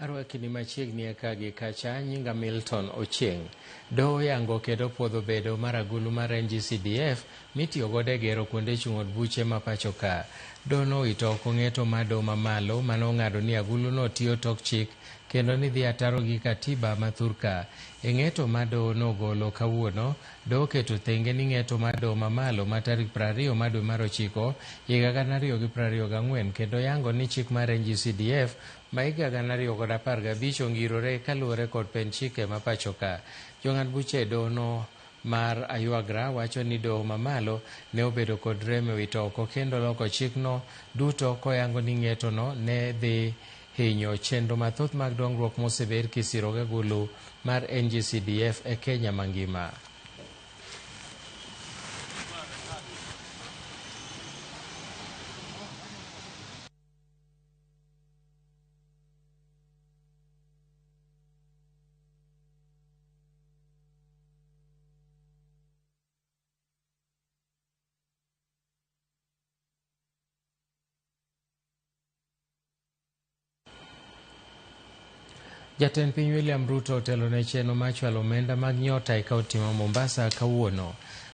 Arwakini machiegni e ka gi kacha, nyinga Milton Ochieng'. Doho oyango kendo puodho bedo mar agulu mar NGCDF mitiyo godo e gero kuonde chung' od buche ma pacho ka. Doho nowito oko ng'eto mar doho mamalo mane ong'ado ni agulu no tiyo tok chik kendo ni dhi ataro gi katiba ma thurka. E ng'eto ma doho nogolo kawuono, doho oketo thenge ni ng'eto mar doho mamalo ma tarik 20 mar dwe mar ochiko higa 2024 kendo yango ni chik mar NGCDF ma higa 2015 ongirore kaluwore kod pend chike ma pacho ka. Jong'ad buche e doho no mar Aywagra wacho ni doho mamalo ne obedo kod rem e wito oko kendo loko chikno duto koyango ni ng'eto no ne dhi hinyo chenro mathoth mag dongruok mosebed kisiro gi agulu mar NGCDF e Kenya mangima. Jatend piny William Ruto otelo ne chenro mar chwalo omenda mag nyota e kaunti ma Mombasa kawuono.